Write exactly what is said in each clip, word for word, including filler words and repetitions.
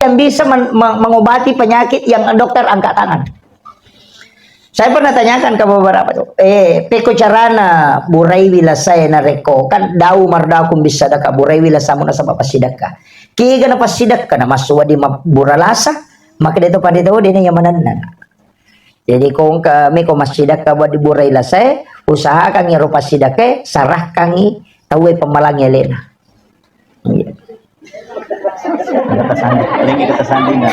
yang bisa men-, me-, mengobati penyakit yang dokter angkat tangan. Saya pernah tanyakan ke beberapa tuh, eh, peko carana buraiwi lasae narekko kan dau mardakung bisa daka buraiwi lasamu nasaba passidakka. Kiga na passidakka na massu wadi ma-, bura lasa, maka de to pande to dene yang manenna. Jadi ko engka meko massidakka buat diburai lasae, usahakan ero passidakkae sarahkangi tauwe pemmalangi alena. Iya. Kata sandi, lengi kata sandi na.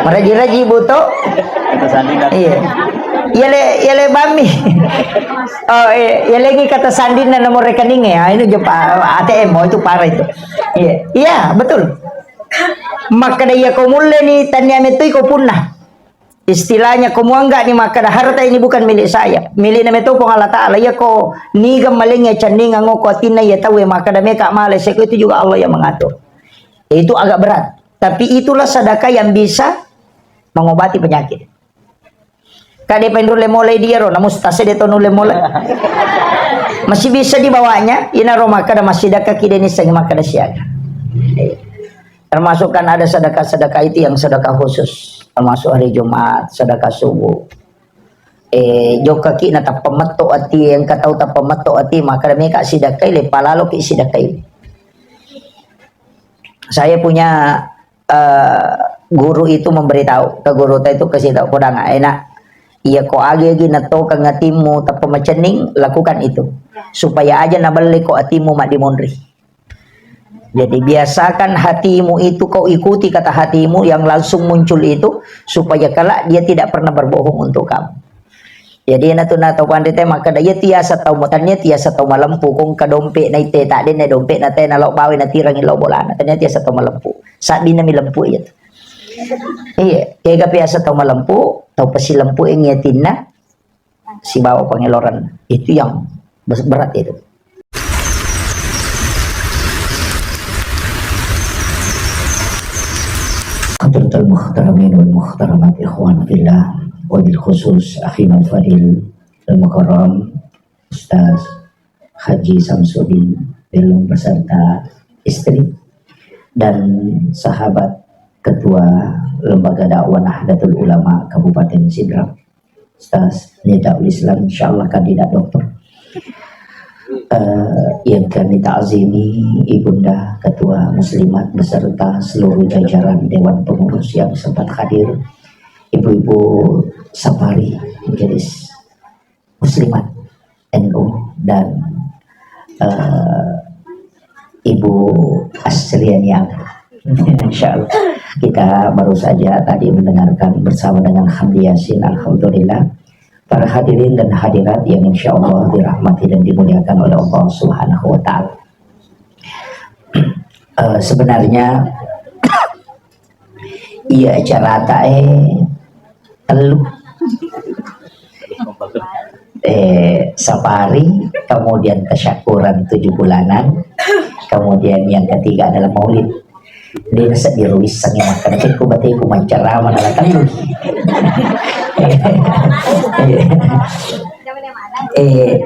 Maraji-raji buto. Kata sandi na. Iya. Iya le, iya le bami. Oh, iya, iya lengi kata sandi na nomor rekening ya. Ah, ini jumpa A T M, oh, itu parah itu. Iya. Iya, betul. Makkeda iya ko mulle ni tania metoi ko punna. Istilahnya ko muanggani makkeda harta ini bukan milik saya. Milikna meto Puang Allah Ta'ala. Iya ko niga malengngi cenningeng ko atinna iya tauwe makkeda meka male seko itu juga Allah yang mengatur. Itu agak berat. Tapi itulah sedekah yang bisa mengobati penyakit. Kade pa nulle mulai dia ro, namun stase de to nulle mulai. Masih bisa dibawanya, ina ro makkeda masih daka kide ni seng makkeda siaga. Termasuk kan ada sedekah-sedekah itu yang sedekah khusus, termasuk hari Jumat, sedekah subuh. Eh, jokka ki na tappa metto ati, yang kau tahu tappa metto ati, maka meka sidakai, lepa lalo ki sidakai. Saya punya, eh, guru itu memberitahu ke guru itu, kasih tahu kodang enak. Iya ko agi-agi natokeng atimmu tappa macenning, lakukan itu supaya aja naballe ko atimmu maddimonri. Jadi biasakan hatimu itu, kau ikuti kata hatimu yang langsung muncul itu, supaya kelak dia tidak pernah berbohong untuk kamu. Jadi na tu na tau panrita makkeda, iya tiasa tau, tania tiasa tau malempu, kong ka dompe na ite tak denne dompe na tena lo bawe na tirangi lo bolana, tania tiasa tau malempu. Sabbina mi lempu iya tu. Iya, kega biasa tau malempu, tau pasi lempu yang yatinna, sibawa pengeloran. Itu yang bes-, berat itu. Hadratal muhtaramin wal muhtaramat, ikhwan fillah, wabil khusus akhina al fadil al mukarram Ustaz Haji Samsudin Belum beserta istri dan sahabat Ketua Lembaga Dakwah Nahdlatul Ulama Kabupaten Sidrap, Ustaz Nida Islam, insyaallah kandidat doktor. Eh, yang kami ta'zimi Ibunda Ketua Muslimat beserta seluruh jajaran Dewan Pengurus yang sempat hadir, Ibu-ibu Sapari, Majelis Muslimat N U, dan, eh, Ibu Astriani Aga. Insyaallah. Kita baru saja tadi mendengarkan bersama dengan Hamdi Yasin, alhamdulillah. Para hadirin dan hadirat yang insyaallah dirahmati dan dimuliakan oleh Allah Subhanahu wa Ta'ala. Eh, sebenarnya iya acarata, eh, tellu. Eh, safari, kemudian tasyakuran tujuh bulanan, kemudian yang ketiga adalah maulid. Dia sedih ruis sangi makan, cek ku bateku mancarama dalam tellu. Eh,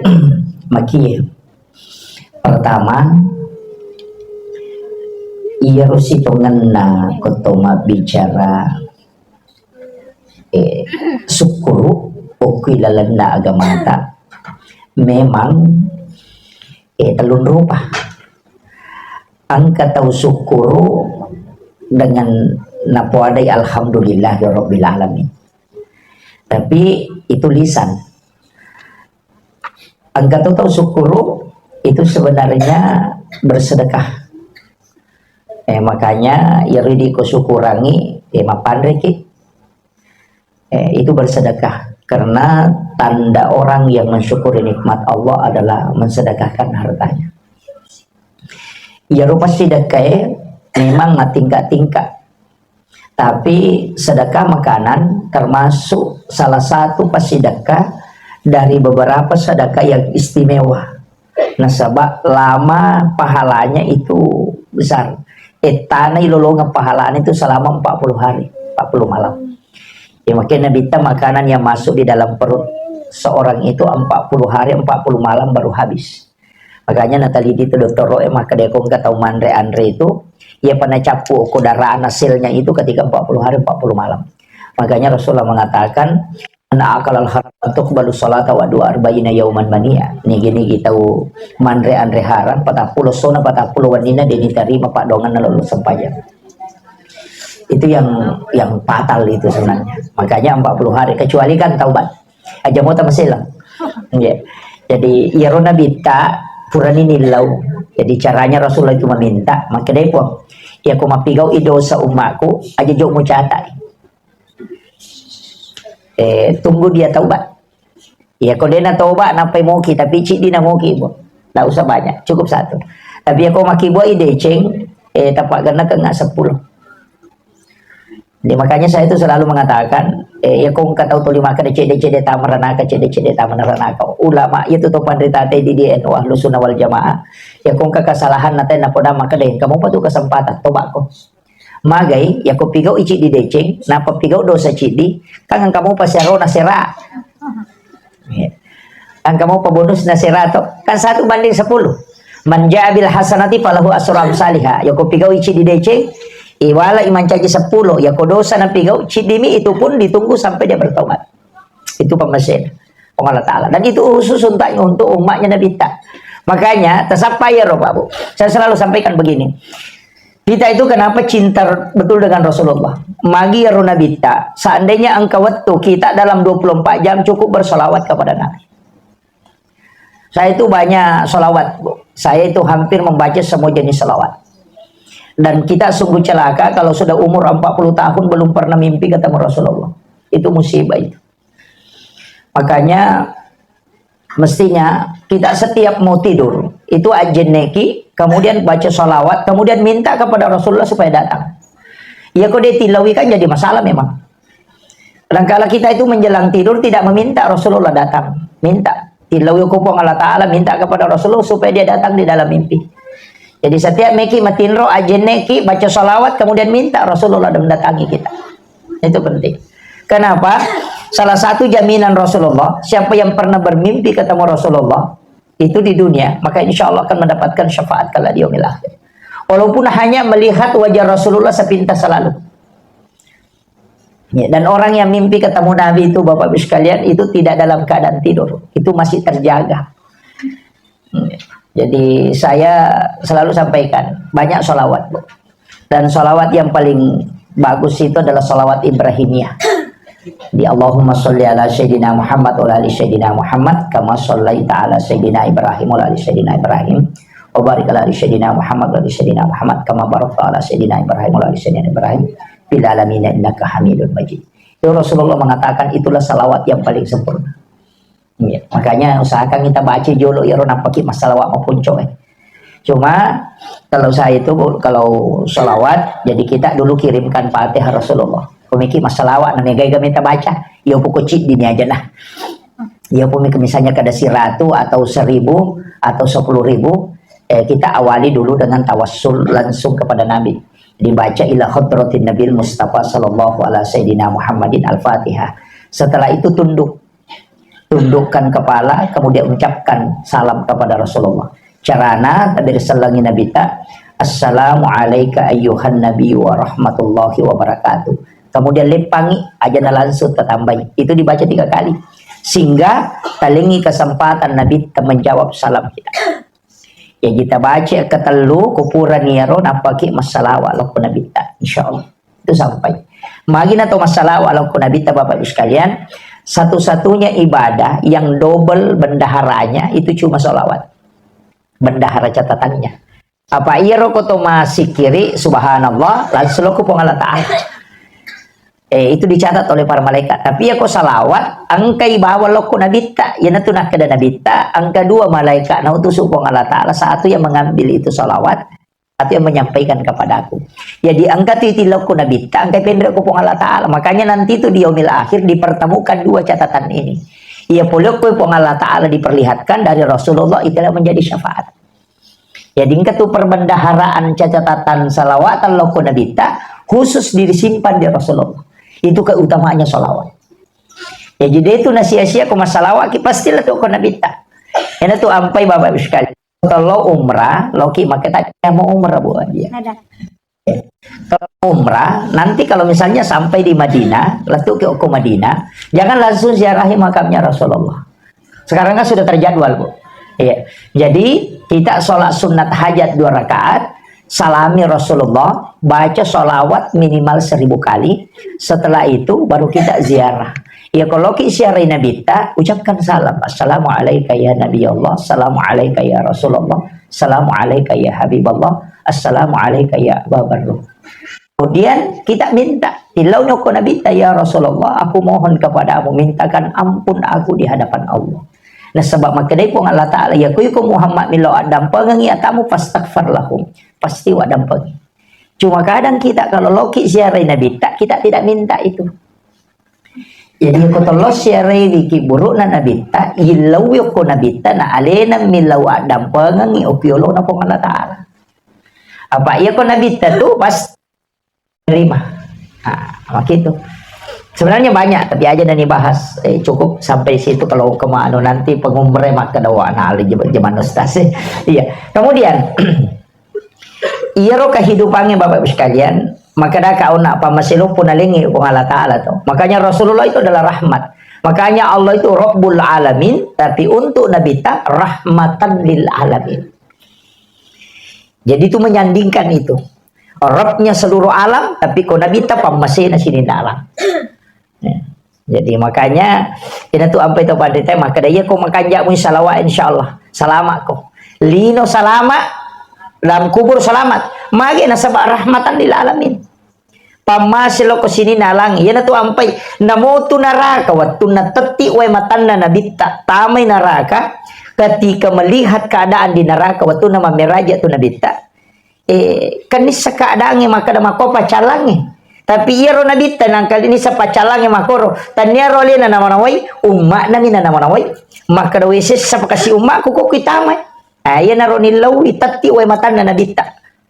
maki. Pertama, iyaro sitongenna ko to mabbicara, eh, sukkuru okki lalenna agamata, memang, eh, tellung rupa. Engka tau sukkuru dengan napoadai alhamdulillahirabbil alamin. Tapi itu lisan. Engka to tau sukkuru itu sebenarnya bersedekah. Eh, makanya iyaro idi ko syukurangi, eh, mapanreki. Eh, itu bersedekah. Karena tanda orang yang mensyukuri nikmat Allah adalah mensedekahkan hartanya. Iyaro passidekkae memang matingka-tingka. Tapi sedekah makanan termasuk salah satu passidekka dari beberapa sedekah yang istimewa. Nasaba lama pahalanya itu besar. Ettana ilolongeng pahalana itu selama empat puluh hari, empat puluh malam. Ya, makanya Nabi ta makanan yang masuk di dalam perut seorang itu empat puluh hari, empat puluh malam baru habis. Makanya natalidi tu dottoro e, makkeda ko engka tau manre anre itu, iya pa nacappu ko darahna selnya itu ketika empat puluh hari empat puluh malam. Makanya Rasulullah mengatakan, "Man akala al-haram tuqbalu salata wa dua arba'ina yauman mania." Nigi-nigi tau manre anre haram, patappulo sona patappulo wenninna de' ditarima paddoangenna lao sempajang. Itu yang, yang fatal itu sebenarnya. Makanya empat puluh hari, kecuali kan taubat. Aja mau tambah selang. Iya. Jadi, iyaro nabitta purani nillau. Jadi, caranya Rasulullah itu meminta, makkedai Puang, "Iya ko mappigau i dosa ummaku, aja jo mucatai. Eh, tunggu dia taubat." Iya ko dena taubat, nappai moki, tapi ciddi na moki, Bu. Nggak usah banyak, cukup satu. Tapi ya ko makkibua i deceng, eh, tapagana kenga sepuluh. Jadi, makanya saya itu selalu mengatakan, eh, ya, kong kata tuli makkeda cede-cede tama ranaka, cede-cede tama ranaka. Ulama itu to panrita te di, di N U Ahlussunnah wal Jamaah. Ya, kong kesalahan nate napoda makkeda, kamu apa tuh kesempatan, toba ko. Magai, ya, ko pigau ici di deceng, napa pigau dosa cidi, kan kamu pasti arona sera. Ya. Engka mopa bonusna serato, kan satu banding sepuluh. Man jaa bil hasanati falahu asru amsaliha. Yako pigau ici di deceng, iwala imancaji sepuluh. Yako dosa na pigau, cidimi itu pun ditunggu sampai dia bertobat. Itu pemesena Puang Allah Ta'ala. Dan itu khusus untuk, untuk umatnya Nabi ta. Makanya, tasappa ya roh, Pak Bu. Saya selalu sampaikan begini. Kita itu kenapa cinta betul dengan Rasulullah? Magi ero Nabitta, seandainya engka wettu kita dalam dua puluh empat jam cukup bersolawat kepada Nabi. Saya itu banyak solawat, Bu. Saya itu hampir membaca semua jenis solawat. Dan kita sungguh celaka kalau sudah umur empat puluh tahun belum pernah mimpi ketemu Rasulullah. Itu musibah itu. Makanya, mestinya kita setiap mau tidur, itu ajenneki, kemudian baca salawat, kemudian minta kepada Rasulullah supaya datang. Ya, kok dia tilawi kan jadi masalah memang. Kadangkala kita itu menjelang tidur tidak meminta Rasulullah datang. Minta. Tilawi ko Puang Allah Ta'ala, minta kepada Rasulullah supaya dia datang di dalam mimpi. Jadi setiap meki matinro, ajenneki, baca salawat, kemudian minta Rasulullah mendatangi kita. Itu penting. Kenapa? Salah satu jaminan Rasulullah, siapa yang pernah bermimpi ketemu Rasulullah, itu di dunia, maka insya Allah akan mendapatkan syafaat kelak di yaumil akhir. Walaupun hanya melihat wajah Rasulullah sepintas selalu. Ya, dan orang yang mimpi ketemu Nabi itu, Bapak Ibu sekalian, itu tidak dalam keadaan tidur. Itu masih terjaga. Jadi saya selalu sampaikan, banyak sholawat, Bu. Dan sholawat yang paling bagus itu adalah sholawat Ibrahimiyah. Di Allahumma sholli ala Sayyidina Muhammad wa ala ali Sayyidina Muhammad, kama shallaita ala Sayyidina Ibrahim wa ala ali Sayyidina Ibrahim, wa barik ala ali Sayyidina Muhammad wa ala ali Sayyidina Muhammad, kama barakta ala Sayyidina Ibrahim wa ala ali Sayyidina Ibrahim, fil alamin innaka Hamidun Majid. Itu Rasulullah mengatakan itulah salawat yang paling sempurna. Iya, makanya usahakan kita baca jolo iyaro nappaki massalawa mapunco, eh. Cuma kalau saya itu, Bu, kalau salawat, jadi kita dulu kirimkan Fatihah Rasulullah. Komiki massalawa na megai gameta baca, iyo poko ciddi ni aja nah. Iyo pun misalnya kada siratu atau seribu atau sepuluh ribu, eh, kita awali dulu dengan tawassul langsung kepada Nabi. Dibaca ila hadratin Nabil Mustafa sallallahu ala sayyidina Muhammadin Al-Fatihah. Setelah itu tunduk. Tundukkan kepala, kemudian ucapkan salam kepada Rasulullah. Carana, tabir sellengi Nabi ta, "Assalamu alaika ayyuhan nabi wa rahmatullahi wa barakatuh." Kemudian leppangi, aja na langsung tatambai. Itu dibaca tiga kali. Sehingga talengi kesempatan Nabi ta menjawab salam kita. Ya, kita baca ketellu, kupurani iyaro, nappaki massalawa lokko Nabi ta. Insya Allah. Itu sampai. Magi na to massalawa lokko Nabi ta, Bapak Ibu sekalian, satu-satunya ibadah yang double bendaharanya itu cuma salawat. Bendahara catatannya. Apa iyaro ko to masikiri, subhanallah, langsung lokko Puang Allah Ta'ala. Eh, itu dicatat oleh para malaikat. Tapi ya ko salawat, engkai bawa lokko Nabi ta, ya natu nakkeda Nabi ta, engka dua malaikat na utusu Puang Allah Ta'ala, satu yang mengambil itu salawat, satu yang menyampaikan kepadaku. Jadi engka tu itilokku Nabi ta, engka penre ko Puang Allah Ta'ala. Makanya nanti tu di yaumil akhir dipertemukan dua catatan ini. Iya polokku Puang Allah Ta'ala diperlihatkan dari Rasulullah itu menjadi syafaat. Jadi engka tu perbendaharaan catatan salawat lokko Nabi ta khusus disimpan di Rasulullah. Itu keutamaannya salawat. Ya, jadi itu na sia-sia ko massalawa ki pastilah tu ko Nabi ta. Ena tu ampai Bapak Ibu sekalian. Kalau umrah, loki makkeda mau umrah, Bu, iya. Ada. Kalau umrah, nanti kalau misalnya sampai di Madinah, lettuki okko Madinah, jangan langsung ziarahi makamnya Rasulullah. Sekarang kan sudah terjadwal, Bu. Iya. Jadi, kita sholat sunat hajat dua rakaat, salami Rasulullah, baca sholawat minimal seribu kali. Setelah itu, baru kita ziarah. Ya, kalau ki ziarahi Nabitta, ucapkan salam. "Assalamualaikum ya Nabi Allah, assalamualaikum ya Rasulullah, assalamualaikum ya Habiballah, assalamualaikum ya Aba Barru." Kemudian kita minta, "Tillau nyoko Nabitta, ya Rasulullah, aku mohon kepadamu, mintakan ampun aku di hadapan Allah." Nasaba makkedai Puang Allah Ta'ala, "Ya kuiko Muhammad millau addampengengi atamu, fastaghfar lahum." Pasti waddampengi. Cuma kadang kita kalau loki ziarahi Nabitta, kita tidak minta itu. Jadi ko tello ziarahi ki buru'na Nabitta, illau yokko Nabitta, na alena millau addampengengi opiolona Puang Allah Ta'ala. Apa iya ko Nabitta tu pas terima. Nah, begitu. Sebenarnya banyak, tapi aja dan dibahas. Eh, cukup sampai situ kalau kemana nanti pengumre maka doa nah, zaman ustaz, eh. Iya. Kemudian, iyaro kehidupannya Bapak Ibu sekalian, maka dah kau nak apa masih lupa nalingi Puang Allah Ta'ala tuh. Makanya Rasulullah itu adalah rahmat. Makanya Allah itu Rabbul Alamin, tapi untuk Nabi ta rahmatan lil alamin. Jadi itu menyandingkan itu. Rabbnya seluruh alam, tapi ko Nabi ta pammasena sininna alam. Ya. Jadi makanya, ina tu ampai to panrita, maka da iya ko makanjamu salawat, insyaallah. Selamat ko. Lino selamat, dalam kubur selamat. Magi nasaba rahmatan lil alamin. Pammase loko sininna alang, iyana tu ampai. Namotu naraka, wattunna tetti wae matanna Nabitta, tamai naraka, ketika melihat keadaan di neraka, wattunna mammeraja tu Nabitta, eh, kan nissa keadaannya makkada makko pacalangnge. Tapi iyaro Nabitta nangka nissa pacalangnge makoro, tanniaro alena namanawai, umma'na mi nanamanawai. Makkada wae sessa pakasi umma'ku ko kuitamai. Ah, iyanaro nillaui tetti wae matanna Nabitta.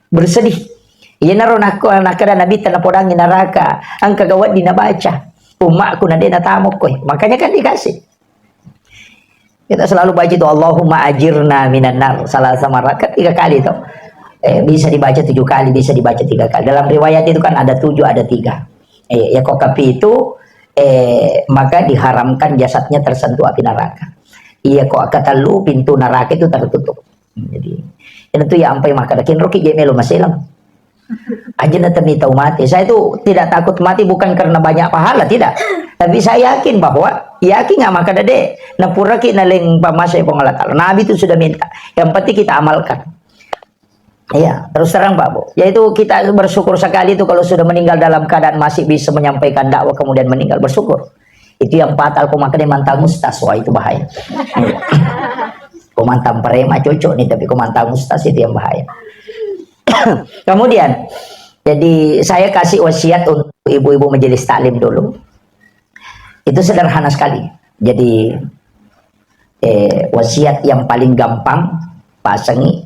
Bersedih. Iyanaro nakko, nakkeda Nabitta napodangi neraka, engka ga wedding nabaca. Umma'ku na de' natamokko. Makanya kan dikasih. Kita selalu baca itu, "Allahumma ajirna minan nar." Salah sama rakaat tiga kali toh. Eh, bisa dibaca tujuh kali, bisa dibaca tiga kali. Dalam riwayat itu kan ada tujuh, ada tiga. Eh, ya kok kapitu, eh, maka diharamkan jasadnya tersentuh api neraka. Iya kok katellu pintu neraka itu tertutup. Jadi, itu ya ampai makkada, "Kenroki je melo maselang." Aja na temi tau mati. Saya itu tidak takut mati bukan karena banyak pahala, tidak. Tapi saya yakin bahwa, yakin nggak makkada de', napuraki naleng pamase Puang Allah Ta'ala. Nabi itu sudah minta. Yang penting kita amalkan. Iya, terus terang Pak Bu. Yaitu kita bersyukur sekali itu kalau sudah meninggal dalam keadaan masih bisa menyampaikan dakwah kemudian meninggal, bersyukur. Itu yang fatal, ko makkada mantang ustaz, wah itu bahaya. Ko mantang preman cocok nih, tapi ko mantang ustaz itu yang bahaya. Kemudian, jadi saya kasih wasiat untuk ibu-ibu majelis taklim dulu. Itu sederhana sekali. Jadi, eh, wasiat yang paling gampang, pasengi,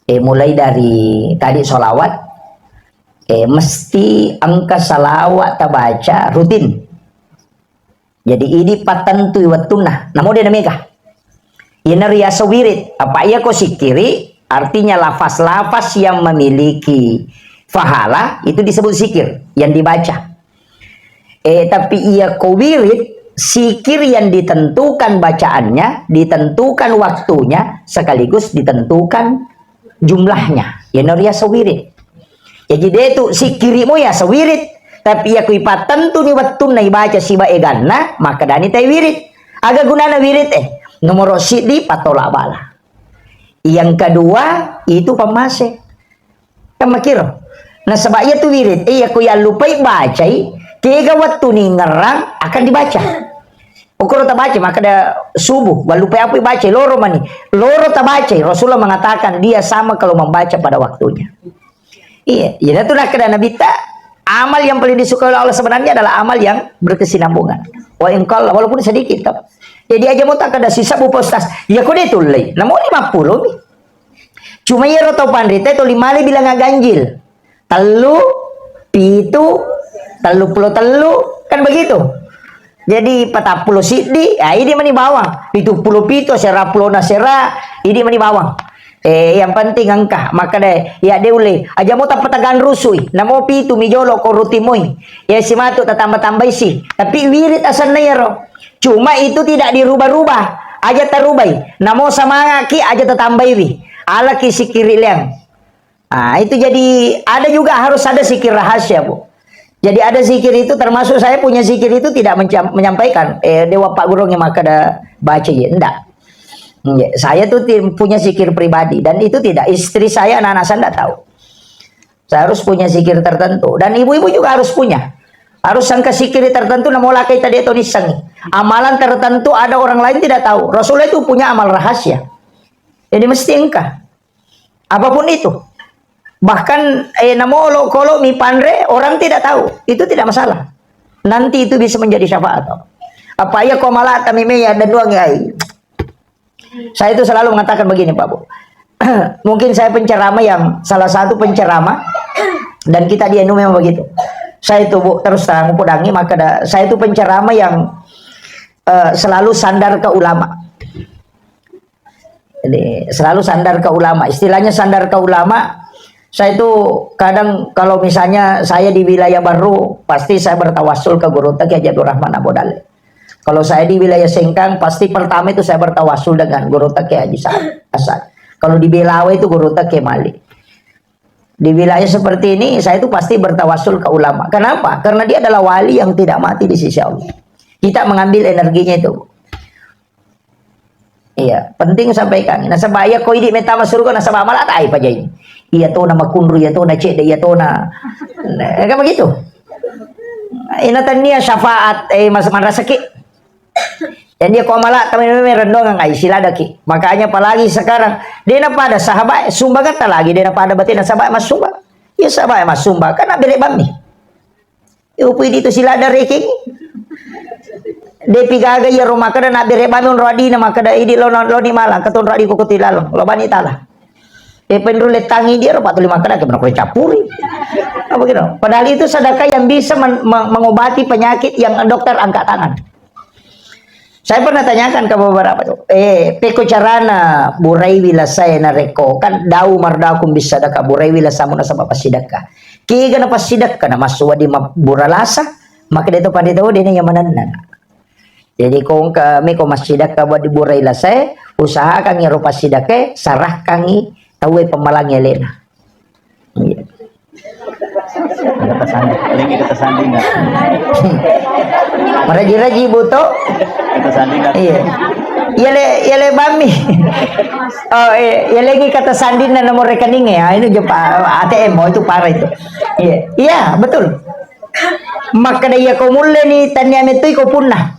eh, mulai dari tadi sholawat, eh, mesti engka salawat tabaca rutin. Jadi, idi pattentui wettunna. Namo de' namega. Iyana riaseng wirid. Apa iya ko sikkiri, artinya lafaz-lafaz yang memiliki pahala itu disebut zikir yang dibaca. Eh, tapi iya ko wirid, zikir yang ditentukan bacaannya, ditentukan waktunya, sekaligus ditentukan jumlahnya. Iyana riaseng wirid. Jadi de' tu sikkirimu ya sewirid, tapi iya ko ipattentu ni wettunna ibaca siba eganna, makkadani tai wirid. Aga gunana wirid, eh? Nomoro siddi, patola bala. Yang kedua, itu pammase. Kan makkiro. Nasaba iya tu wirid, eh, iya ko yallupai bacai, kega wettu ni ngerang akan dibaca. Okoro tabaca, makkada subuh, wallupai apa baca, loro mani. Loro tabaca, Rasulullah mengatakan dia sama kalau membaca pada waktunya. Iya, iya tu nakkada Nabitta, amal yang paling disukai oleh Allah sebenarnya adalah amal yang berkesinambungan. Wa in qalla, walaupun sedikit toh. Jadi aja mau tak ada sisa bu Pak Ustaz. Ya kode tullei. Namun lima puluh mi. Cuma iyaro tau panrita tuli male bilang ganjil. Tellu, pitu, tellu pulo tellu, kan begitu. Jadi patappulo siddi, ya, idi mani bawang. Pitu pulo pitu, sera pulo na sera, idi mani bawang. Eh, yang penting engka, makkeda, ya de ulle. Aja mo tappa taganrusui, namo pitu mi jolo ko rutimoi. Ya simatu tatamba-tambaisi. Tapi wirid asenna yaro. Cuma itu tidak dirubah-rubah. Aja tarubai. Namo samangaki aja tatambaiwi. Alaki sikiri leang. Ah, itu jadi ada juga harus ada zikir rahasia, Bu. Jadi ada zikir itu termasuk saya punya zikir itu tidak mencam-, menyampaikan, eh, dewa Pak Guru yang makkeda baca ya, enggak. Enggak. Saya tuh ti-, punya zikir pribadi dan itu tidak, istri saya, anak-anak saya enggak tahu. Saya harus punya zikir tertentu dan ibu-ibu juga harus punya. Harus sangka zikir tertentu namo lakai tadi atau nisangi. Amalan tertentu ada orang lain tidak tahu. Rasulullah itu punya amal rahasia. Jadi mesti engka. Apapun itu. Bahkan, eh, namo lo-, kolo mi panre, orang tidak tahu. Itu tidak masalah. Nanti itu bisa menjadi syafaat. Apa iya ko malata meme ya dan doang ya. Saya itu selalu mengatakan begini, Pak Bu. Mungkin saya penceramah yang salah satu penceramah dan kita di anu memang begitu. Saya itu, Bu, terus terang podangi, maka da-, saya itu penceramah yang, eh, selalu sandar ke ulama. Jadi, selalu sandar ke ulama. Istilahnya sandar ke ulama, saya itu kadang kalau misalnya saya di wilayah baru, pasti saya bertawassul ke Gurutta Kiai Haji Abdul Rahman Abu Dalil. Kalau saya di wilayah Sengkang, pasti pertama itu saya bertawassul dengan Gurutta Kiai Haji Sa-, Asad. Kalau di Belawe itu Gurutta Kiai Malik. Di wilayah seperti ini, saya itu pasti bertawassul ke ulama. Kenapa? Karena dia adalah wali yang tidak mati di sisi Allah. Kita mengambil energinya itu. Iya, penting sampaikan. Nasaba iya ko idi metta massuruga, nasaba mala tai pajai. Iya tona makunru, iya tona cedde, iya tona. Nah, kan begitu. Ina tania syafaat, eh, mas-, marasaki. Jadi ko mala tami meme rendongan ai siladaki. Makanya apalagi sekarang, dena pada sahabat, sumbangan ta lagi, dena pada batina sahabat mas sumbang. Iya sahabat mas sumbang, kan bere bammi. Upui ditu silada rekeng. Depi gaga iya ro makkeda nabbere bami onro adina makkeda idi lo, lo ni malang ketonro adi ko koti laleng lo bani tala. E penru lettangi dia ro patuli makkeda ke menakure campuri. Apa gitu? Padahal itu sedekah yang bisa men-, me-, mengobati penyakit yang dokter angkat tangan. Saya pernah tanyakan ke beberapa tuh, eh, peko carana buraiwi lasae narekko, kan dau mardakung bisa daka buraiwi lasamu nasaba passidekka. Kega na passidekka na massuwa di ma-, bura lasa, maka de to pande tau dena yang manenna. Jadi ko engka meko massidekka buat di burai lasae, usahakan ero passidekka, sarahkangi tauwe pemmalangi alena. Iya. Kata sandi, lagi kata sandi nggak? Meraji-raji buto. Kata sandi nggak? Iya. Iya le, iya le bami. Oh, iya, iya lagi kata sandi na nomor rekening ya. Ini jumpa A T M, oh, itu parah itu. Iya. Iya, betul. Makkeda iya ko mulle ni tania metoi ko punna.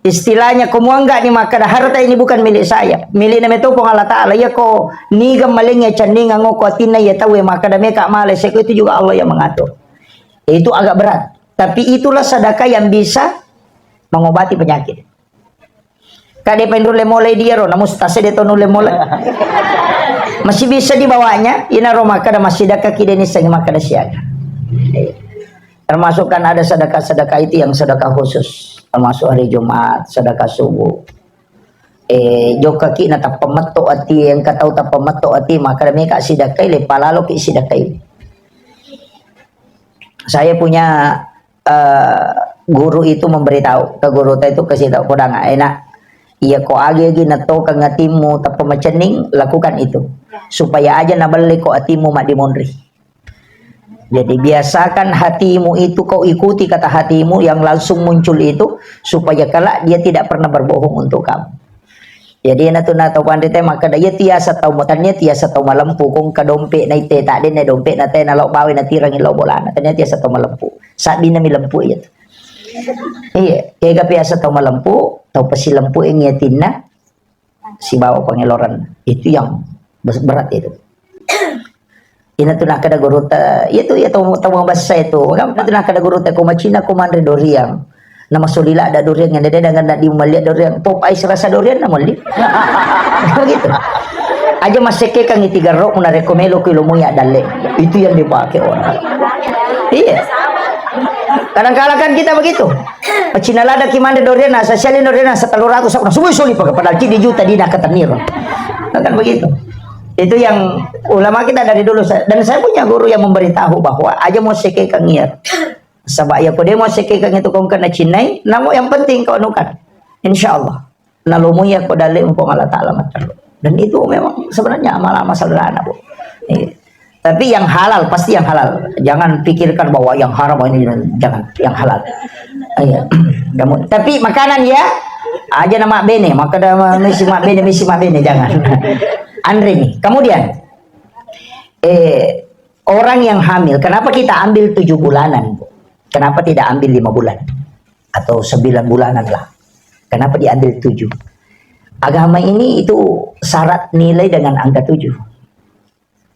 Istilahnya, ko muanggani makkeda, "Harta ini bukan milik saya, milikna meto Puang Allah Ta'ala." Iya ko niga malengnge cenningeng ko atinna iya tauwe makkeda, "Meka male seko," itu juga Allah yang mengatur. Itu agak berat. Tapi itulah sedekah yang bisa mengobati penyakit. Kade painrulle mulai dia ro, namun tasede to nulle mulai. Masih bisa dibawanya, ina ro makkeda masih dakka kide ni sengi makkeda siaga. Termasuk kan ada sedekah-sedekah itu yang sedekah khusus. Termasuk hari Jumat, sedekah subuh. Eh, jokkaki na tappa metto ati, engka tau tappa metto ati, maka meka sidakai, le palalo ki sidakai. Saya punya, eh, guru itu memberitahu, ke guru itu kasih tahu, "Kodang enak, iya ko agi-agi natokang atimmu tappa macenning, lakukan itu. Supaya aja nabelle ko atimmu maddimonri." Jadi, biasakan hatimu itu, kau ikuti kata hatimu yang langsung muncul itu, supaya kelak dia tidak pernah berbohong untuk kamu. Jadi, na tu na tau panrita makkeda, "Iya tiasa tau, tania tiasa tau malempu, kong ka dompe na ite, tak dene dompe na tena lo bawe na tirangi lo bolana, tania tiasa tau malempu." Sabbina mi lempu iya tu. Iya, kega biasa tau malempu, tau pasilempu yang iya tinna, sibawa pengeluaran. Itu yang bes-, berat itu. Ina tu nakkeda gurutta, iya tu, iya tau, tau mabassa itu. Kan tu nakkeda gurutta, "Ko macina ko manre doriang. Na masolila ada doriang yang dede dengan di malia doriang. Pop ice rasa doriang na mali." Begitu. Aja masekke kan iti garro, muna reko melo ko ilomo ya dalle. Itu yang dipakai orang. Iya. Kadang-kadang kan kita begitu. Pacina lada ki manre dorian, na sasiali dorian, na satalu ratus, sabuna subui soli pakai, padahal cidi juta di nakateniro. Kan begitu. Itu yang ulama kita dari dulu, saya, dan saya punya guru yang memberitahu bahwa aja mau sekekang iya. Sebab ya kode mau sekekang itu kau kena cinai, namun yang penting kau nukan. Insya Allah. Nalomo iya ko dalle Puang Allah Ta'ala matteru. Dan itu memang sebenarnya amal-amal sederhana, Bu. Iya. Tapi yang halal, pasti yang halal. Jangan pikirkan bahwa yang haram ini, jangan, yang halal. Iya. Kamu, tapi makanan ya, aja nama bene, maka ada misi mak bene, misi mak bene, jangan. Andre nih. Kemudian, eh, orang yang hamil, kenapa kita ambil tujuh bulanan, Bu? Kenapa tidak ambil lima bulan? Atau sembilan bulanan lah. Kenapa diambil tujuh? Agama ini itu syarat nilai dengan angka tujuh.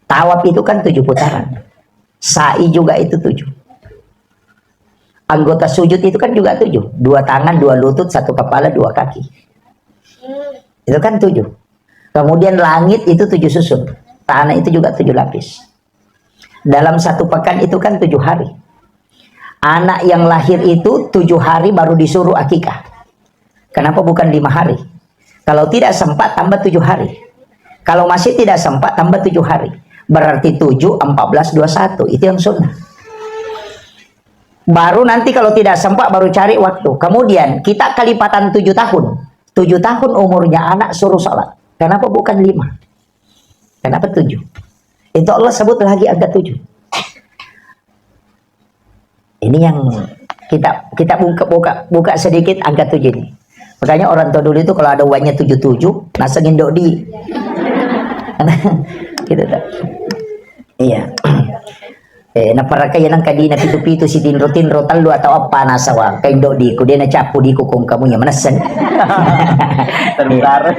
Tawaf itu kan tujuh putaran. Sa'i juga itu tujuh. Anggota sujud itu kan juga tujuh. Dua tangan, dua lutut, satu kepala, dua kaki. Itu kan tujuh. Kemudian langit itu tujuh susun. Tanah itu juga tujuh lapis. Dalam satu pekan itu kan tujuh hari. Anak yang lahir itu tujuh hari baru disuruh akikah. Kenapa bukan lima hari? Kalau tidak sempat, tambah tujuh hari. Kalau masih tidak sempat, tambah tujuh hari. Berarti tujuh, empat belas, dua satu. Itu yang sunnah. Baru nanti kalau tidak sempat, baru cari waktu. Kemudian kita kelipatan tujuh tahun. Tujuh tahun umurnya anak suruh sholat. Kenapa bukan lima? Kenapa tujuh? Itu Allah sebut lagi angka tujuh. Ini yang kita, kita buka, buka, buka sedikit angka tujuh ini. Makanya orang tua dulu itu kalau ada uangnya tujuh tujuh, naseng indo di. Gitu tuh. Iya. Eh, naparaka iya nang kadina pitu-pitu, si tinro-tinro tellu atau apa nasawa. Kaindo diku, dia nacapu diku kong kamu ya menessen. Terbentar.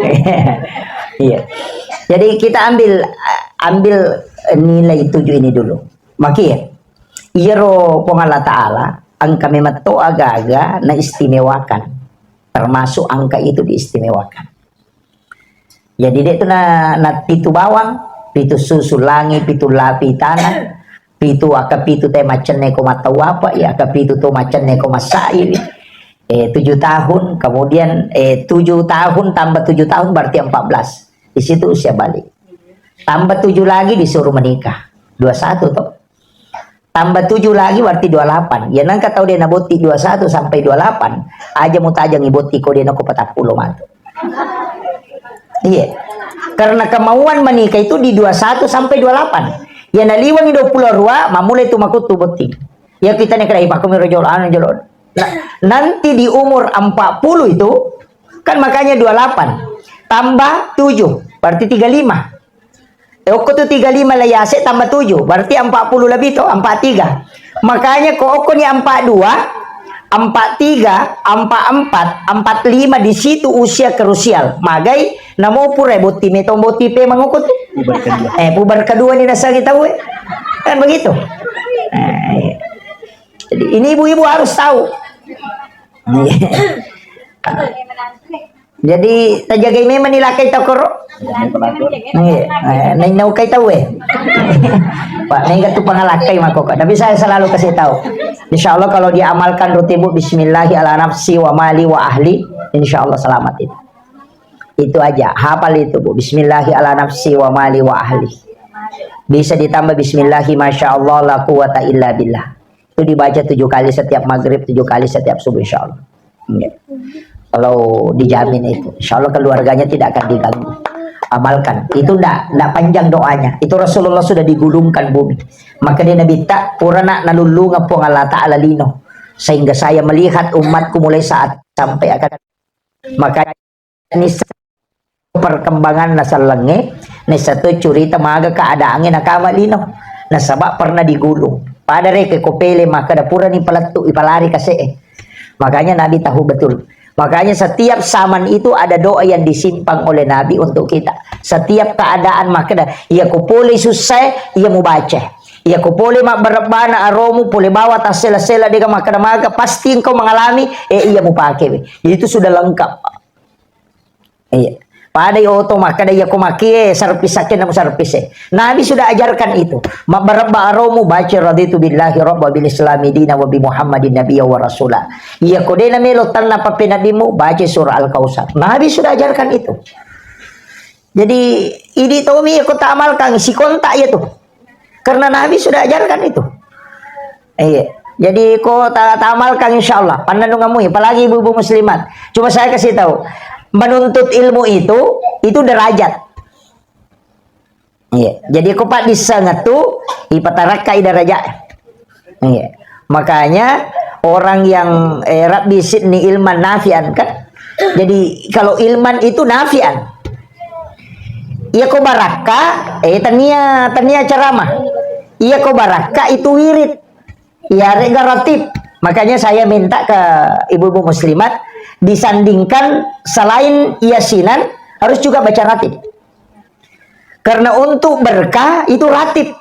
Iya. Jadi kita ambil, ambil nilai tujuh ini dulu. Maki ya. Iyaro Puang Allah Ta'ala, engka memetto aga-aga na istimewakan. Termasuk angka itu diistimewakan. Jadi, de' tu na, na pitu bawang, pitu susu langi, pitu lapi tanah, pitu aka pitu te macenne ko matau apa, ya, aka pitu tu macenne ko masai. Eh, tujuh tahun, kemudian, eh, tujuh tahun tambah tujuh tahun berarti empat belas. Di situ usia balik. Tambah tujuh lagi disuruh menikah. Dua satu toh. Tambah tujuh lagi berarti dua lapan. Ya, nangka tau de' nabotti dua satu sampai dua lapan, aja mutajang ibotti ko de' nako patappulo matu. Iya. Karena kemauan menikah itu di dua satu sampai dua lapan. Ya, naliwangi dua puluh dua, mamulai tu makuttu botti. Ya, kita nih kira ipakumi rojol anu jolo. Nah, nanti di umur empat puluh itu, kan makanya dua lapan tambah tujuh, berarti tiga lima. Eh, okko tu tiga lima la yase tambah tujuh, berarti empat puluh lebih toh, empat tiga. Makanya ko okko ni empat dua, empat tiga, empat empat, empat lima, di situ usia krusial. Magai, namo pura botti metong botti pe mangoko tu. Puber kedua. Eh, puber kedua ni nasagi tau, eh. Kan begitu. Eh, iya. Jadi, ini ibu-ibu harus tahu. Iya. Jadi, tajagai memang ni lakkai tau koro. Iya. Eh, nai naukai tau, eh. Pak, nengka tu pangalakkai mako, Kak. Tapi saya selalu kasih tahu. Insya Allah kalau diamalkan rutin, Bu, bismillahi ala nafsi wa mali wa ahli, insya Allah selamat itu. Itu aja, hafal itu, Bu. Bismillahi ala nafsi wa mali wa ahli. Bisa ditambah bismillahi masya Allah la quwata illa billah. Itu dibaca tujuh kali setiap maghrib, tujuh kali setiap subuh, insya Allah. Iya. Kalau dijamin itu, insya Allah keluarganya tidak akan diganggu. Amalkan. Itu ndak, ndak panjang doanya. Itu Rasulullah sudah digulungkan bumi. Maka dia Nabi tak pura nak nalulungan Puang Allah Ta'ala lino. Sehingga saya melihat umatku mulai saat sampai akan maka ni perkembangan na sellengnge, nessa to curita maga keadaangnge nakama lino. Nasaba pernah digulung. Pada reke ko pele makkeda purani palettu ipalari kase'e. Makanya Nabi tahu betul. Makanya setiap zaman itu ada doa yang disimpan oleh Nabi untuk kita. Setiap keadaan makkeda, iya ko pole susah, iya mubaca. Iya ko pole mabbarebbana aromu, pole bawa tassela-sela dega makkeda maga, pasti engkau mengalami, eh, iya mupake. Itu sudah lengkap. Iya. Padai oto makkeda iya ko makie servis akenna mu servis e. Nabi sudah ajarkan itu. Mabbarebba aromu baca raditu billahi rabba bil islami dina wa bi Muhammadin nabiyya wa rasula. Iya ko dena melo tanna pape nabimu baca surah Al-Kautsar. Nabi sudah ajarkan itu. Jadi, idi tomi ko ta amalkan, sikontak iya tu. Karena Nabi sudah ajarkan itu. Iya. Jadi, ko ta, ta amalkan, insya Allah. Pannennungamui, apalagi ibu-ibu muslimat. Cuma saya kasih tahu, menuntut ilmu itu, itu derajat. Iya. Jadi, ko paddissengeng tu, ipatarakkai derajat. Iya. Makanya, orang yang, eh, rabbi zidni ilman nafian, kan? Jadi, kalau ilman itu nafian. Iya ko barakka, eh, tania, tania ceramah. Iya ko barakka itu wirid. Iya, rega ratib. Makanya saya minta ke ibu-ibu muslimat, disandingkan selain yasinan, harus juga baca ratib. Karena untuk berkah itu ratib.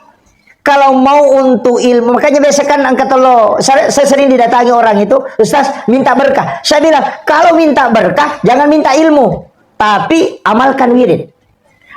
Kalau mau untuk ilmu, makanya biasa kan angkat Allah, saya, saya sering didatangi orang itu, "Ustaz, minta berkah." Saya bilang, "Kalau minta berkah, jangan minta ilmu, tapi amalkan wirid.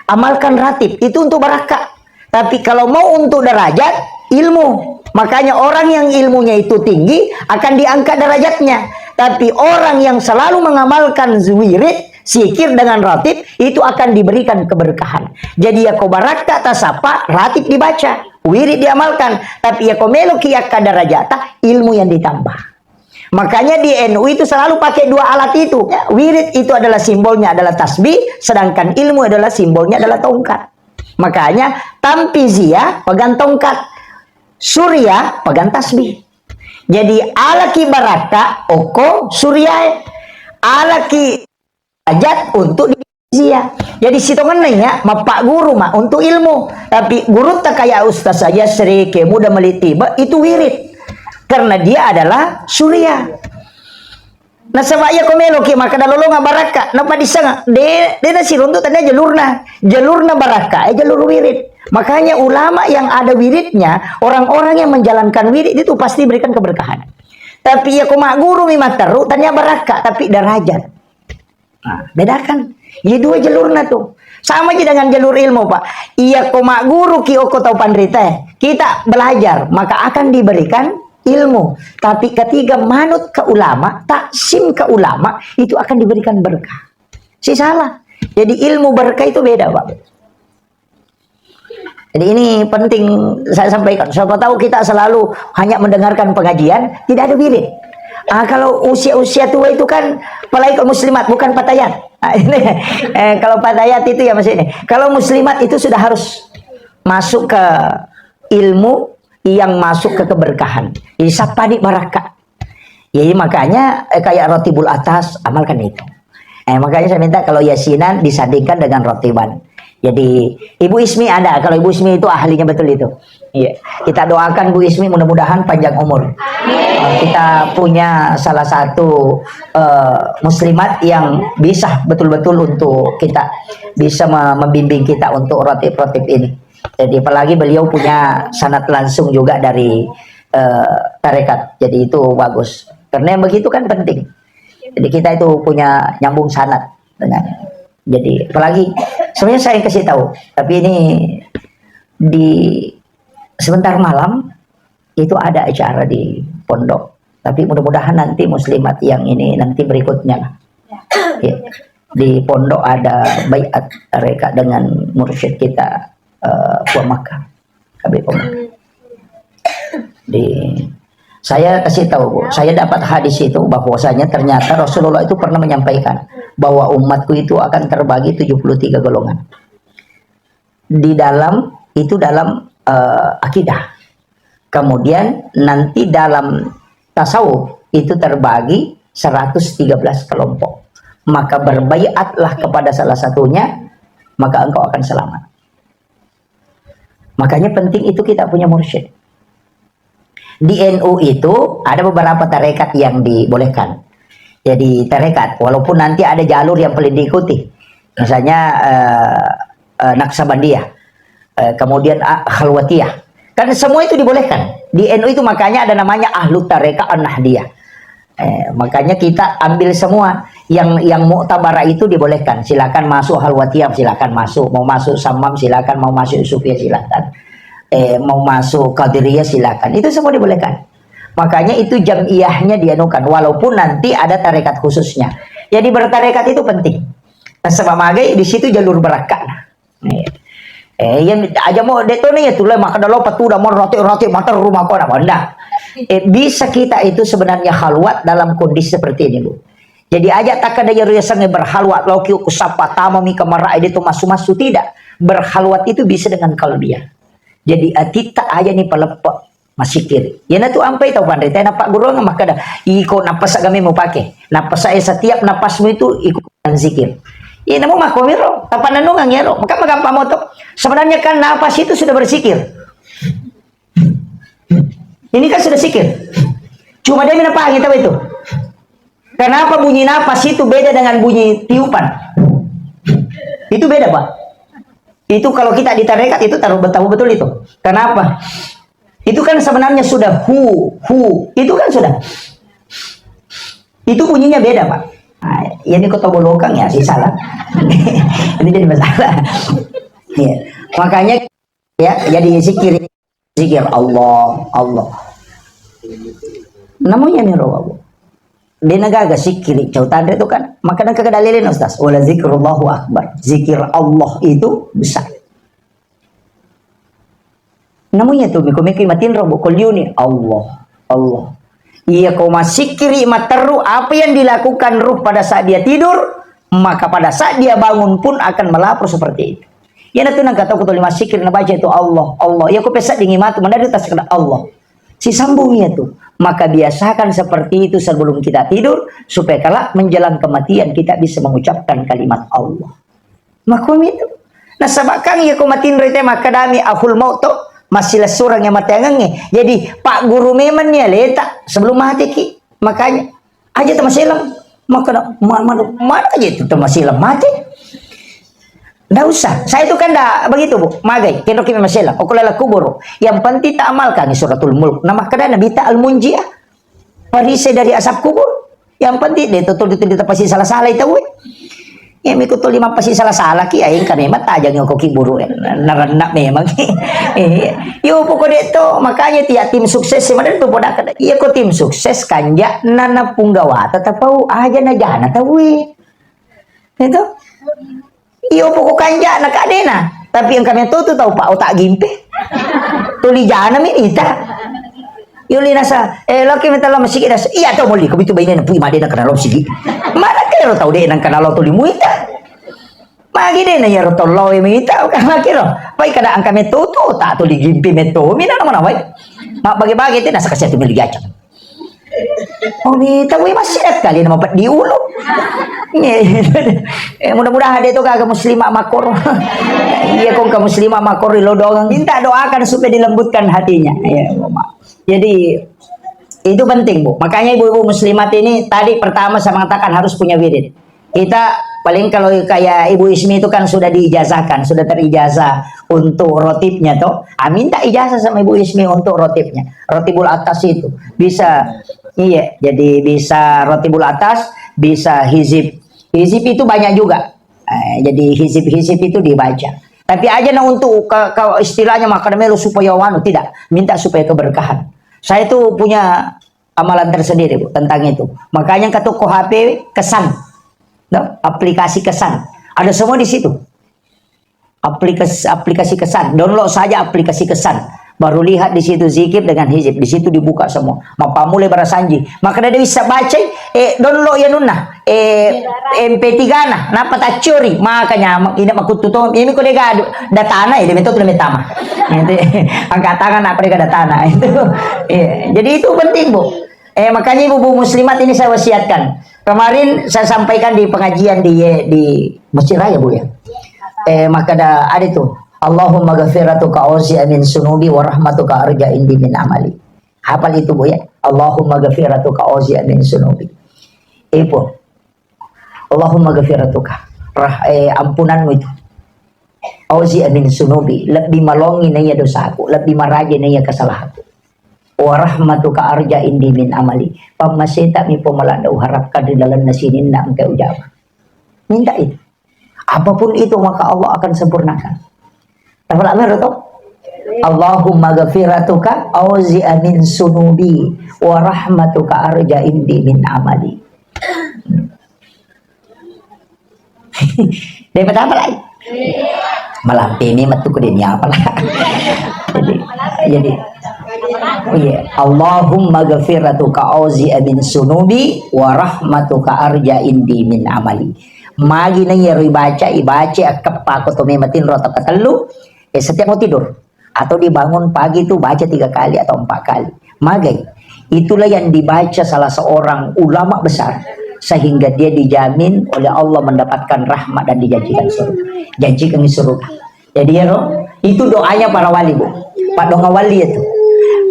Amalkan ratib, itu untuk barakah. Tapi kalau mau untuk derajat, ilmu." Makanya orang yang ilmunya itu tinggi akan diangkat derajatnya. Tapi orang yang selalu mengamalkan wirid, zikir dengan ratib, itu akan diberikan keberkahan. Jadi, iya ko barakka tasappa, ratib dibaca, wirid diamalkan. Tapi iya ko meloki yakka derajata, ilmu yang ditambah. Makanya di N U itu selalu pakai dua alat itu. Ya, wirid itu adalah simbolnya adalah tasbih, sedangkan ilmu adalah simbolnya adalah tongkat. Makanya tampizia pegang tongkat, suria pegang tasbih. Jadi alaki barakka oko suriae, alaki derajat untuk di zia. Jadi sitongenna iya mappagguru ma untuk ilmu. Tapi gurutta kaya Ustaz Yasri, ke muda melitiba, itu wirid. Karena dia adalah suria. Nasaba iya ko meloki makkeda lolonga barakka, napadissengeng, de, de nasiruntu tania jalurna. Jalurna barakka, eh, jalur wirid. Makanya ulama yang ada wiridnya, orang-orang yang menjalankan wirid itu pasti diberikan keberkahan. Tapi iya ko magguru mi matteru, tania barakka, tapi derajat. Nah, bedakan. Iya dua jalurna tu. Sama aja dengan jalur ilmu, Pak. Iya ko magguru ki oko tau panrita, kita belajar, maka akan diberikan ilmu. Tapi ketika manut ke ulama, taksim ke ulama, itu akan diberikan berkah. Si salah. Jadi ilmu berkah itu beda, Pak. Jadi ini penting saya sampaikan. Siapa tahu kita selalu hanya mendengarkan pengajian, tidak ada wirid. Ah, kalau usia-usia tua itu kan, apalagi kalau muslimat, bukan patayat. Ah, ini, eh, kalau patayat itu ya masih ini. Kalau muslimat itu sudah harus masuk ke ilmu yang masuk ke keberkahan. Jadi sapani barakka. Jadi makanya, eh, kayak rotibul atas, amalkan itu. Eh, makanya saya minta kalau yasinan disandingkan dengan rotiban. Jadi Ibu Ismi ada, kalau Ibu Ismi itu ahlinya betul itu. Iya. Kita doakan Bu Ismi mudah-mudahan panjang umur. Eh, kita punya salah satu, eh, muslimat yang bisa betul-betul untuk kita, bisa me-, membimbing kita untuk rotib-rotib ini. Jadi apalagi beliau punya sanad langsung juga dari, eh, tarekat. Jadi itu bagus. Karena yang begitu kan penting. Jadi kita itu punya nyambung sanad dengan. Jadi apalagi sebenarnya saya kasih tahu, tapi ini di sebentar malam itu ada acara di pondok. Tapi mudah-mudahan nanti muslimat yang ini nanti berikutnya lah. Ya. Di pondok ada baiat mereka dengan mursyid kita, eh, Puang Makkah. Habib Umar. Di, saya kasih tahu, Bu, saya dapat hadis itu bahwasanya ternyata Rasulullah itu pernah menyampaikan bahwa umatku itu akan terbagi tujuh puluh tiga golongan. Di dalam, itu dalam, eh, akidah. Kemudian nanti dalam tasawuf itu terbagi seratus tiga belas kelompok. Maka berbaiatlah kepada salah satunya, maka engkau akan selamat. Makanya penting itu kita punya mursyid. Di N U itu ada beberapa tarekat yang dibolehkan. Jadi tarekat, walaupun nanti ada jalur yang paling diikuti. Misalnya, eh, eh, Naksabandiyah, eh, kemudian, ah, Khalwatiyah. Kan semua itu dibolehkan. Di N U itu makanya ada namanya Ahlu Tarekat An-Nahdiyah. Eh, makanya kita ambil semua yang, yang muktabar itu dibolehkan. Silakan masuk Halwatiyah, silakan masuk. Mau masuk Samam, silakan. Mau masuk Sufiyah, silakan. Eh, mau masuk Qadiriyah, silakan. Itu semua dibolehkan. Makanya itu jamiyahnya dianukan, walaupun nanti ada tarekat khususnya. Jadi bertarekat itu penting. Nasaba magai di situ jalur barakka'na. Eh, eh, iya, aja mo de' to na iya tulle makkeda lo patuda mo roti-roti materru mako na benda. Eh, bisa kita itu sebenarnya khalwat dalam kondisi seperti ini, Bu. Jadi aja takkeda iyaro yasengnge berkhalwat, loki ku sappa tamami kamarae de' to massu-massu, tidak. Berkhalwat itu bisa dengan qalbiyah. Jadi atitta aja ni paleppe'. Massikkiri. Iyanatu ampai tau panrita nappagguruang makkeda, "Iko nappasa' gami mupake. Nappasa' e setiap napasmu itu iko zikir." Iya, namu makkomiro, tapannennungang iyaro. Maka magampang moto. Sebenarnya kan napas itu sudah berzikir. Ini kan sudah zikir. Cuma dia menapahangi tahu itu. Kenapa bunyi napas itu beda dengan bunyi tiupan? Itu beda, Pak. Itu kalau kita di tarekat itu taruh, tahu betul itu. Kenapa? Itu kan sebenarnya sudah hu, hu. Itu kan sudah. Itu bunyinya beda, Pak. Nah, ya ini kota bolokang ya, sih salah. Ini jadi masalah. Iya. Makanya ya, jadi zikir, zikir Allah, Allah. Namanya nih roh. De' na gaga sikkiri cau tanre tu kan. Maka nengka ke dalilin, Ustaz. Wala zikrullahu akbar. Zikir Allah itu besar. Namanya tu miko-miko matinro, Bu, ko liuni, Allah, Allah. Iya, ko massikkiri materru, apa yang dilakukan ruh pada saat dia tidur, maka pada saat dia bangun pun akan melapor seperti itu. Iyanatu nengka tau ko tuli massikkiri nabaca itu Allah, Allah. Iya, ko pesaddingi matu, mendadak tas kena Allah. Sisambung iya tu. Maka biasakan seperti itu sebelum kita tidur, supaya kelak menjelang kematian kita bisa mengucapkan kalimat Allah. Makomi tu. Nasaba kan iya ko matinro te makkadami akhul maut to, massilessureng iya mateangengnge. Jadi, pagguru memang ni aleta sebelum mateki. Makanya, aja tamaselang. Makkada, ma-, ma-, mana aja itu tamaselang mate? Ndak usah. Saya itu kan ndak begitu, Bu. Magai, kenro kimi maselang. Okko laleng kuburu. Yang penting tak amalkan suratul mulk. Nah, makkada Nabi ta al-munjiah. Perisai dari asap kubur. Yang penting de' to tuli, tuli tapasi sala-sala itu, we. Ya, miko tuli mapasi sala-sala ki, aing kami matajang ko ki buru, eh. Narenna memang. Eh, yo, pokok de' to, makanya tiap tim sukses, si madan tu poda kada. Iya ko tim sukses, kanja, nana punggawata tapau, aja na jana tau, we. Itu. Iyo, poko kanja'na, Kak, de'na. Tapi engka metto tu tau, Pak, otak gimpe. Tuli jana mi nita. Yo, li nasa, eh, loki mita lao masigi das. Iya, tau molli, ko bitu baine na pui made na kana lao masigi. Mana kero tau de' nang kana lao tuli muita. Magi de' na yaro tau lao e muita, magi ro. Pai kada engka metto tu otak tuli gimpe metto mi na mana wai. Ma bage-bage te nasa kasi atu meli gacang. Oh, mita, wih, masih ada kali nama peddi ulu. Eh, mudah-mudahan dia itu kagak muslimah makor. Iya, kok ke muslimah makor di lodongan. Minta doakan supaya dilembutkan hatinya. Ya, Bapak. Jadi, itu penting, Bu. Makanya ibu-ibu muslimat ini tadi pertama saya mengatakan harus punya wirid. Kita paling kalau kayak Ibu Ismi itu kan sudah diijazahkan, sudah terijazah untuk rotibnya toh. Ah, minta ijazah sama Ibu Ismi untuk rotibnya. Rotibul atas itu. Bisa, iya, jadi bisa rotibul atas, bisa hizib. Hizib itu banyak juga. Eh, jadi hizib-hizib itu dibaca. Tapi aja nah untuk ke, ke istilahnya makan melu supaya wanu, tidak. Minta supaya keberkahan. Saya itu punya amalan tersendiri, Bu, tentang itu. Makanya ke toko H P kesan, no? Aplikasi kesan. Ada semua di situ. Aplikasi, aplikasi kesan. Download saja aplikasi kesan. Baru lihat di situ zikir dengan hizib. Di situ dibuka semua. Mappamulai barasanji. Maka dia bisa baca, eh, download ya nunna. Eh, M P tiga na. Napa tacciori? Maka nyamuk. Ini makuttu to. Ini ko dega datana, eh, dia metto tu dia metama. Angkat tangan apa dega datana. Itu. Iya. Jadi itu penting, Bu. Eh, makanya ibu-ibu muslimat ini saya wasiatkan. Kemarin saya sampaikan di pengajian di, di Masjid Raya, Bu, ya. Eh, maka ada, ada itu. Allahumma ghafiratuka ausi'a min sunubi wa rahmatuka arja indi min amali. Hafal itu, Bu, ya. Allahumma ghafiratuka ausi'a min sunubi. Ibu. Allahumma ghafiratuka. Rah-, eh, ampunanmu itu. Ausi'a min sunubi. Lebih malongi naiya dosaku. Lebih maraja naiya kesalahanku. Wa rahmatuka arja indi min amali. Pammaseta mi Puang Malanda uharapkan ri lalenna sininna engka ujama. Minta itu. Apapun itu maka Allah akan sempurnakan. Tafala mero to? Allahumma ghafiratuka auzi'a min sunubi wa rahmatuka arja indi min amali. Daripada apa lagi? Malampe ni metu ku deni apa lah. Jadi, jadi, oh iya. Allahumma ghafiratuka auzi min sunubi wa rahmatuka arja indi min amali. Magi na iyaro ibaca, ibaca akkeppako to mematin rota katellu. Eh, setiap mau tidur. Atau dia bangun pagi itu baca tiga kali atau empat kali. Magai. Itulah yang dibaca salah seorang ulama besar sehingga dia dijamin oleh Allah mendapatkan rahmat dan dijanjikan surga. Janjikan surga. Jadi ya, Roh, itu doanya para wali, Bu. Pak Donga Wali itu.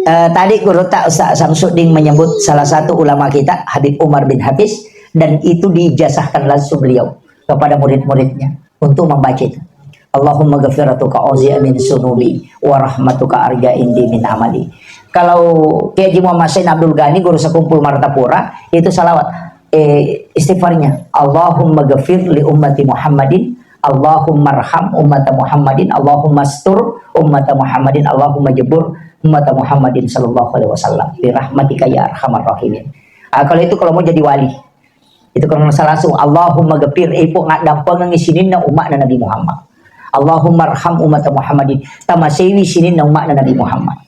Eh, tadi guru tak Ustaz Samsudin menyebut salah satu ulama kita, Habib Umar bin Hafiz, dan itu diijazahkan langsung beliau kepada murid-muridnya untuk membaca itu. Allahumma ghafiratuka auzi min sunubi wa rahmatuka arja indi min amali. Kalau Kiai Haji Muhammad Said Abdul Ghani, guru sekumpul Martapura, itu salawat, eh, istighfarnya. Allahumma ghafir li ummati Muhammadin, Allahumma arham ummata Muhammadin, Allahumma astur ummata Muhammadin, Allahumma jebur ummata Muhammadin sallallahu alaihi wasallam. Bi rahmatika ya arhamar rahimin. Ah, kalau itu kalau mau jadi wali, itu kalau nggak salah langsung, Allahumma gafir, eh, Puang, ngaddampengeng sininna umatna Nabi Muhammad. Allahumma arham ummata Muhammadin, tamasewi sininna umatna Nabi Muhammad.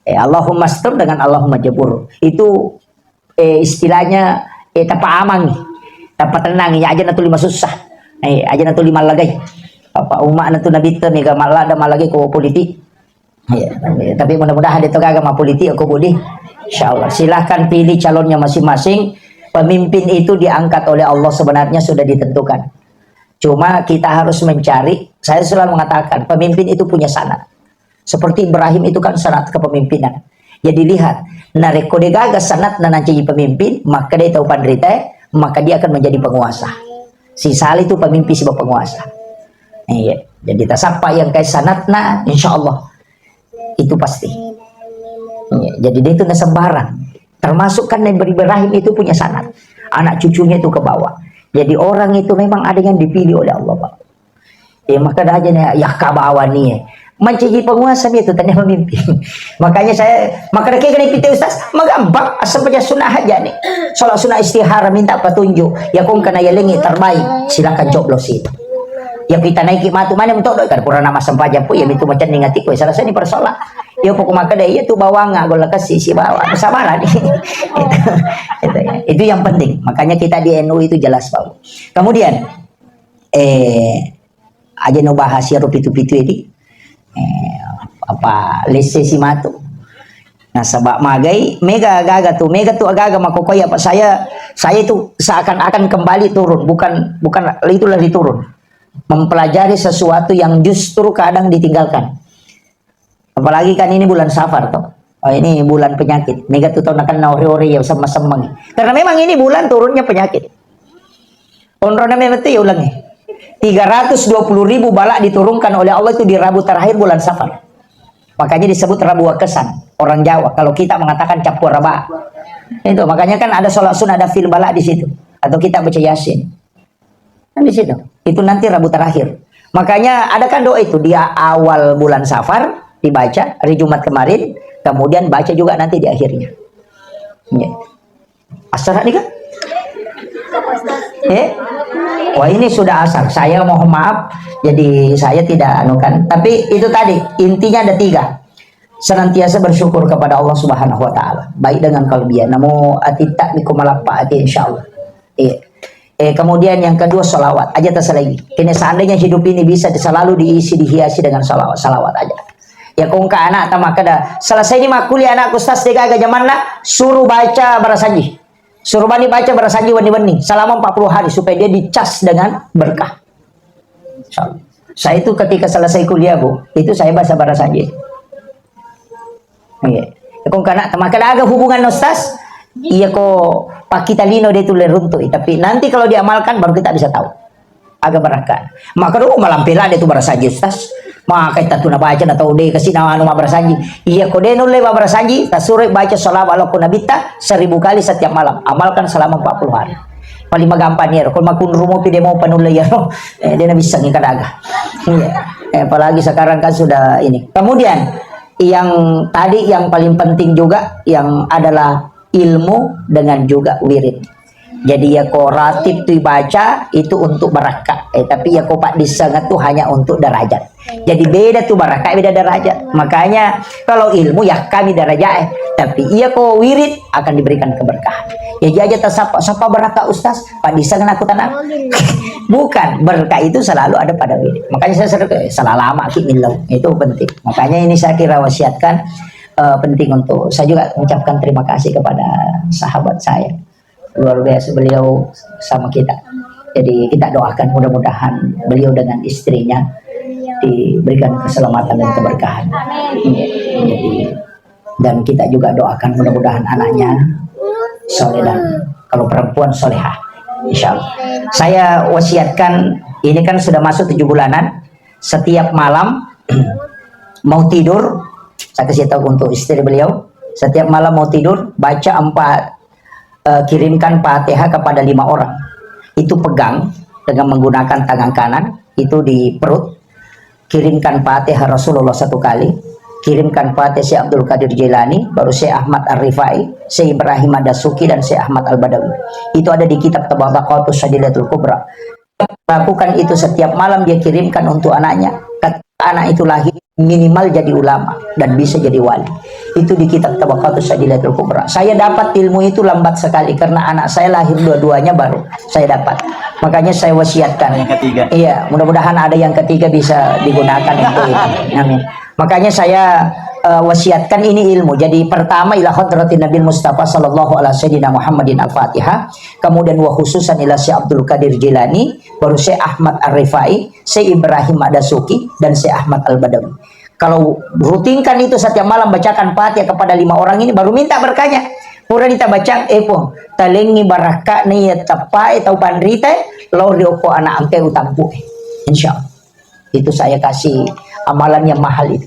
Eh, Allahumma astur dengan Allahumma jabur. Itu, eh, istilahnya, eh, tapa amang, tapa tenang, ya aja na tuli masussa. Eh, aja na tuli mallagai. Apa umatna tu Nabi te mega mallada mallagai ko politik. Iya, tapi mudah-mudahan itu gaga ma politik aku, Budi. Insya Allah. Silahkan pilih calonnya masing-masing. Pemimpin itu diangkat oleh Allah, sebenarnya sudah ditentukan. Cuma kita harus mencari, saya selalu mengatakan, pemimpin itu punya sanad. Seperti Ibrahim itu kan sanad kepemimpinan. Jadi lihat, narekko de gaga sanad na nancaji pemimpin, maka dia tahu panrita, maka dia akan menjadi penguasa. Si Saleh itu pemimpin sebab penguasa. Iya. Jadi tasappa yang kai sanadna, insya Allah. Itu pasti. Ya, jadi dia itu nggak sembarang. Termasuk kan Nabi Ibrahim itu punya sanad. Anak cucunya itu ke bawah. Jadi orang itu memang ada yang dipilih oleh Allah, Pak. Ya, maka ada aja nih, ya, ke bawah nih. Mencaci penguasa itu tanya memimpin. Makanya saya, maka ada kayak gini, Ustaz, magampang, asal baca sunnah aja nih. Sholat sunnah istihara, minta petunjuk. Ya, kong kena ya lengi terbaik, silakan coblos itu. Ya, kita naiki matu mana mentok doi, kan kurang nama sempajang pun, ya, itu macam ning atiku, ya, salah saya ini persoalan. Ya, pokok maka deh, ya, tuh bawang, nggak boleh kasih si bawang, sabar nih. Itu, itu, ya. Itu yang penting. Makanya kita di N U itu jelas, Pak. Kemudian, eh, aja no bahas ya, pitu-pitu ini. Eh, apa, lesse si matu. Nah, sebab magai, mega gaga tuh, mega tuh agaga makokoya, Pak. Saya, saya itu seakan-akan kembali turun, bukan, bukan itu lagi turun. Mempelajari sesuatu yang justru kadang ditinggalkan. Apalagi kan ini bulan Safar, toh. Oh, ini bulan penyakit. Mega tu tau nakenna ore-ore ya, semmeng-semmeng. Karena memang ini bulan turunnya penyakit. Onrona memang tu ya ulangi. Tiga ratus dua puluh ribu bala diturunkan oleh Allah itu di Rabu terakhir bulan Safar. Makanya disebut Rabu Wakesan. Orang Jawa, kalau kita mengatakan cappua raba. Itu, makanya kan ada sholat sunnah, ada fil bala di situ. Atau kita baca Yasin. Kan di situ. Itu nanti Rabu terakhir. Makanya ada kan doa itu di awal bulan Safar dibaca, hari Jumat kemarin, kemudian baca juga nanti di akhirnya. Ya. Asar nih kan? Eh? Wah, ini sudah asar. Saya mohon maaf, jadi saya tidak anukan. Tapi itu tadi, intinya ada tiga. Senantiasa bersyukur kepada Allah Subhanahu wa Ta'ala, baik dengan kalbia. Namo atitta biko malappa ati, insya Allah. Iya. Eh, kemudian yang kedua, salawat. Aja tas lagi. Ini seandainya hidup ini bisa selalu diisi, dihiasi dengan salawat, salawat aja. Ya, kongka anak tamakada, selesai ini makkuliah anakku, Ustaz, de gaga jamanna, suruh baca barasanji. Suruh bani baca barasanji wenni-wenni selama empat puluh hari supaya dia dicas dengan berkah. Insya Allah. Saya itu ketika selesai kuliah, Bu, itu saya baca barasanji. Iya. Kong kana, maka ada hubungan Ustaz, iya ko pakita lino dia tulen runtuh. Tapi nanti kalau diamalkan baru kita bisa tahu. Aga barakka. Maka dulu malampe ladde tu barasanji, Ustaz. Maka itu tu nabaca na tau de kasi na anu mabbarasanji. Iya ko de nulle mabbarasanji, tasuro baca salawat lao ko Nabitta seribu kali setiap malam. Amalkan selama empat puluh hari. Paling magampang ya, kalau makunru mau pide mau panulle ya, eh, dia bisa ngikadaga. Iya. Eh, apalagi sekarang kan sudah ini. Kemudian yang tadi yang paling penting juga yang adalah ilmu dengan juga wirid. Jadi, ya ko ratib tu ibaca, itu untuk barakka. Eh, tapi ya ko paddisseng tu hanya untuk derajat. Jadi, beda tu barakka, beda derajat. Makanya, kalau ilmu, ya kami derajat, eh. Tapi iya ko wirid, akan diberikan keberkahan. Ya, aja tasapa, sapa barakka, Ustaz? Paddisseng aku tanah. Bukan, berkah itu selalu ada pada wirid. Makanya saya sering, eh, salah lama ki millau. Itu penting. Makanya ini saya kira wasiatkan, eh, penting untuk, saya juga ucapkan terima kasih kepada sahabat saya. Luar biasa beliau sama kita. Jadi kita doakan mudah-mudahan beliau dengan istrinya diberikan keselamatan dan keberkahan. Iya. Jadi, dan kita juga doakan mudah-mudahan anaknya soleh dan kalau perempuan solehah. Insya Allah. Saya wasiatkan, ini kan sudah masuk tujuh bulanan, setiap malam mau tidur, saya kasih tahu untuk istri beliau, setiap malam mau tidur, baca empat, eh, kirimkan Fatihah kepada lima orang. Itu pegang dengan menggunakan tangan kanan, itu di perut, kirimkan Fatihah Rasulullah satu kali, kirimkan Fatihah Syekh Abdul Qadir Jailani, baru Syekh Ahmad Ar-Rifai, Syekh Ibrahim Ad-Dasuki, dan Syekh Ahmad Al-Badawi. Itu ada di kitab Tabaqatus Syadilatul Kubra. Lakukan itu setiap malam, dia kirimkan untuk anaknya. Kata anak itu lahir, minimal jadi ulama dan bisa jadi wali. Itu di kitab Tabaqatus Syadilatul Kubra. Saya dapat ilmu itu lambat sekali karena anak saya lahir dua-duanya baru saya dapat. Makanya saya wasiatkan. Yang ketiga. Iya, mudah-mudahan ada yang ketiga bisa digunakan untuk itu. Amin. Makanya saya, eh, wasiatkan ini ilmu. Jadi pertama ila hadratin Nabi Mustafa sallallahu ala sayyidina Muhammadin al-Fatihah. Kemudian wa khususan ila Syekh Abdul Qadir Jilani, baru Syekh Ahmad Ar-Rifai, Syekh Ibrahim Ad-Dasuki, dan Syekh Ahmad Al-Badawi. Kalau rutinkan itu setiap malam bacakan Fatihah kepada lima orang ini, baru minta berkahnya. Pura kita baca, eh pun, talengi barakka nih ya tepai tau panrita, lo rioko anak angke utampu. Insya Allah. Itu saya kasih amalan yang mahal itu.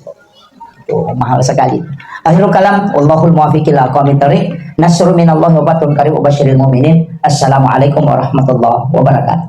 Itu mahal sekali. Akhirul kalam, Allahul muwaffiq ila aqwamit thariq. Nasrun minallahi wa fathun qarib wa basyiril mu'minin. Assalamualaikum warahmatullahi wabarakatuh.